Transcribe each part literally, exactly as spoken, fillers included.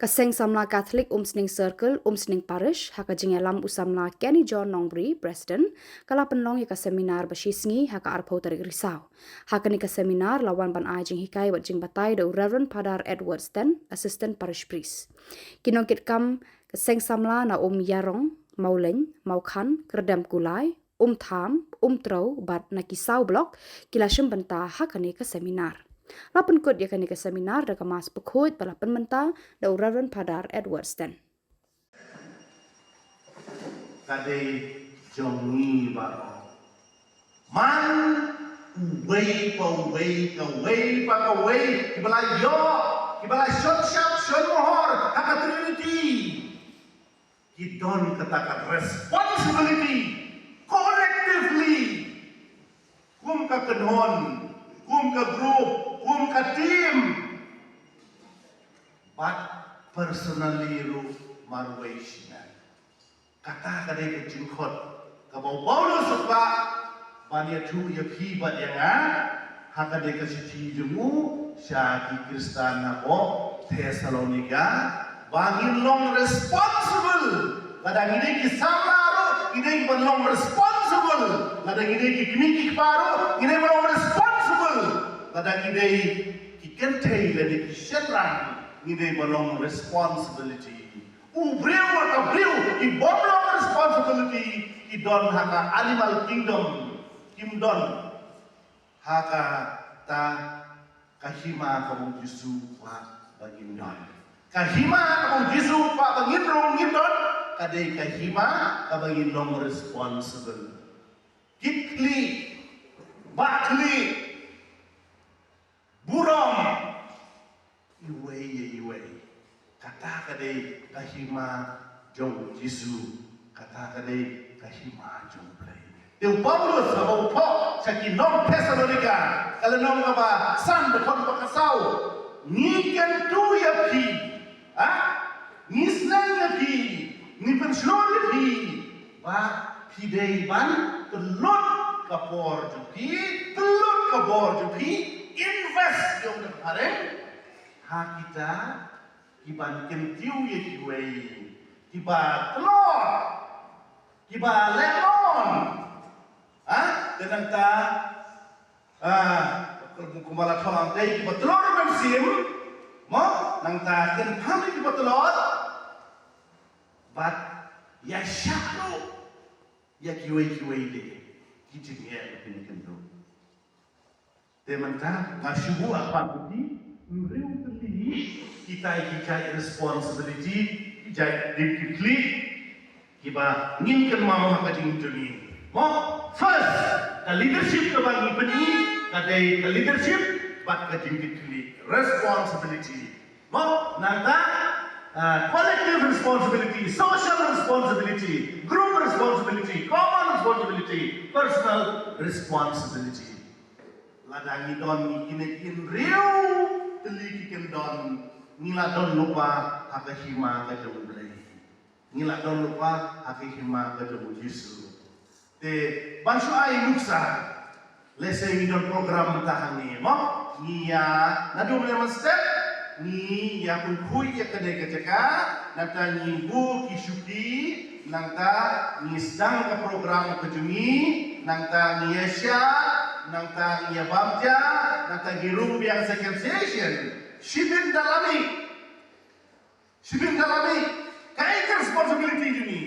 Ka Seng Samla Catholic Umsning Circle, Umsning Parish, ha ka jingïalam u samla Kenny John Nongbri, President, ka la pynlong ïa ka seminar ba shi sngi ha ka arphew tarik Risaw. Ha kane ka seminar la wan ban ai jinghikai bad jingbatai da u Reverend Father Edward Sten, Assistant Parish Priest. Ki nongkitkam ka Seng Samla na Um Ïarong, Mawleng, Mawkhan, Kyrdem Kulai, Umtham, Umtrew bad na ki saw block ki la shim bynta ha kane ka seminar. La pynkut ïa kane ka seminar da ka Mass Bakhuid ba la pynmynta da u Reverend Father Edward Sten. Ka dei jong ngi baroh. Man uwei pa uwei, kawei pa kawei, kiba la ïoh, kiba la shon shap shon mohor ha ka Trinity, ki don kata ka responsibility collectively, kum ka kynhun, kum ka group, kum ka team, bad personally ruh marwei shisha. Kata ka dei ka jingkhot kaba u Paulus u kwah ban ïathuh ïa phi bad ïa nga ha ka dei ka shithi jong u sha ki Khristan hapoh Thessalonika, ba ngin long responsible. Lada ngi dei ki samla ruh ngi dei ban long responsible. Lada ngi dei ki kmie ki kpa ruh ngi dei ban long responsible. Lada ngi dei ki kynthei lane ki shynrang ngi dei ban long responsibility. U briew bad ka briew ki bym long responsibility ki don ha ka animal kingdom, kim don ha kata ka hima kaba u Jisu u kwah ba ngin don. Ka hima kaba u Jisu u kwah ba ngin rung ngin don ka dei ka hima kaba ngin long responsible. Kit khlieh, bah khlieh, burom iwei ïa iwei. Kata ka dei ka hima jong u Jisu, kata ka dei ka hima jong u Blei. Te u Paulus haba u thoh sha ki nong Thessalonika, ka lynnong kaba san, dkhot ba ka saw, ngi kyntu ïa phi, ha? Ngi sneng ïa phi, ngi pynshlur ïa phi ba phi dei ban pynlut ka por jong phi, pynlut ka bor jong phi, invest ïa u nongpynïaid ha kita kiban kyntiew ïa kiwei, kiba tlot, kiba leh mon. Ha? Te nangta, ah, kumba la thoh hangtei, kiba tlot ruh mynsiem, mo, nangta kynpham ïa kiba tlot bad ïaishah ruh ïa kiwei kiwei de. Ki jingeh ba phin ïakynduh. Te mynta nga shu buh ha khmat jong phi hynriew tylli kita ki jait responsibility, ki jait, ki jait duty, kiba ngin kynmaw ha ka jingim jong ngi. Mo, first, ka leadership kaba ngi pyni ka dei ka leadership bad ka jingkitkhlieh, responsibility. Mo, nangta, ah, collective responsibility, social responsibility, group responsibility, common responsibility, personal responsibility. Lada ngi don ngi kine ki hynriew tylli ki kyndon, ngi la don lypa ha ka hima ka jong U Blei. Ngi la don lypa ha ka hima ka jong U Jisu. Te ban shu ai nuksa, lehse ngi don program mynta hangne mo, ngi ïa naduh mynne mynstep ngi ïa pynkhuid ïa kane ka jaka, nangta ngi buh ki shuki, nangta ngi sdang ka program ka jong ngi, nangta ngi ïa shad, nangta ngi ïa bam ja, nangta ngi rung biang second session. Shibit da la mih. Shibit da la mih. Kaei ka responsibility jong ngi?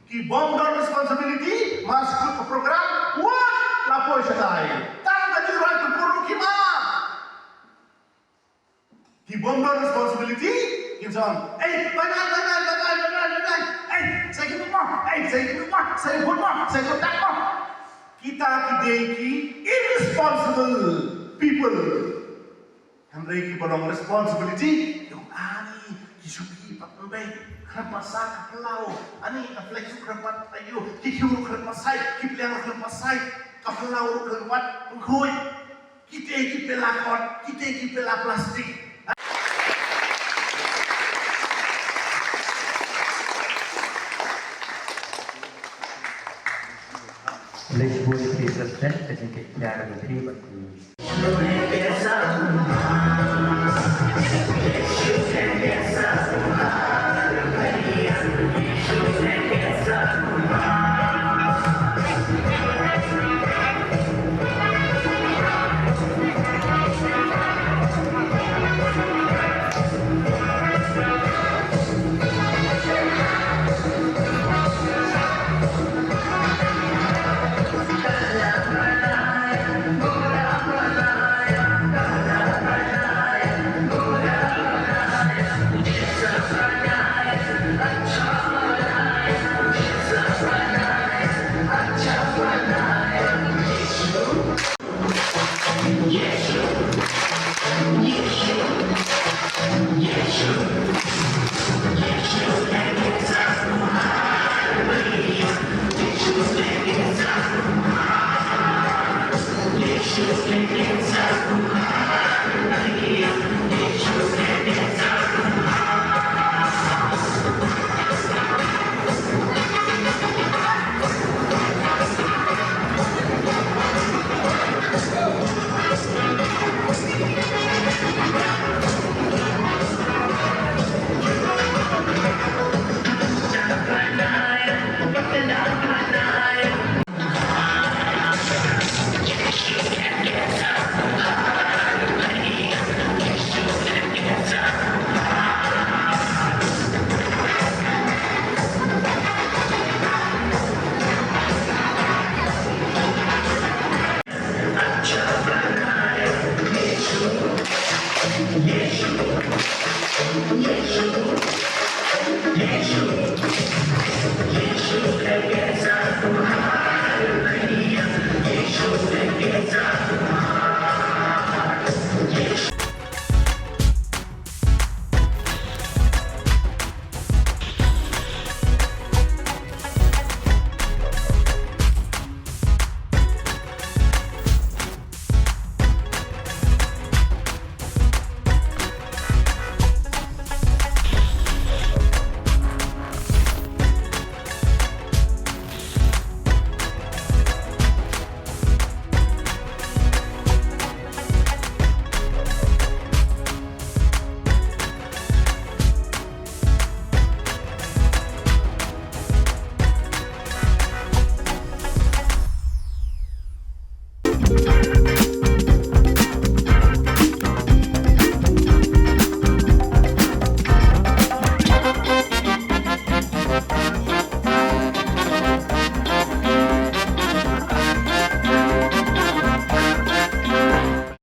Ki bym don responsibility, mar shu kut ka program, wat la poi shatai. Tang ka jingrwai pynpur ruh kim ap. Ki bym don responsibility, kin sa ong, ei, bye bye, bye bye, bye bye, bye bye, bye bye. Ei, sa ïakynduh mo, ei, sa ïakynduh mo, sa ïakynduh mo, sa ïakynduh mo. Kita ki dei ki irresponsible people. Hynrei kiba long responsibility, ïa ong ani ki shuki pat ym beit, khlem pat sah ka phyllaw, ani ka flag ruh khlem pat aiu, ki khiew ruh khlem pat sait, ki pliang ruh khlem pat sait, ka phyllaw ruh khlem pat pynkhuid. Kita ki pela kot, kita ki pela plastik. Lishbun ki sasnet ka jingkit kiar ka phi bad ki.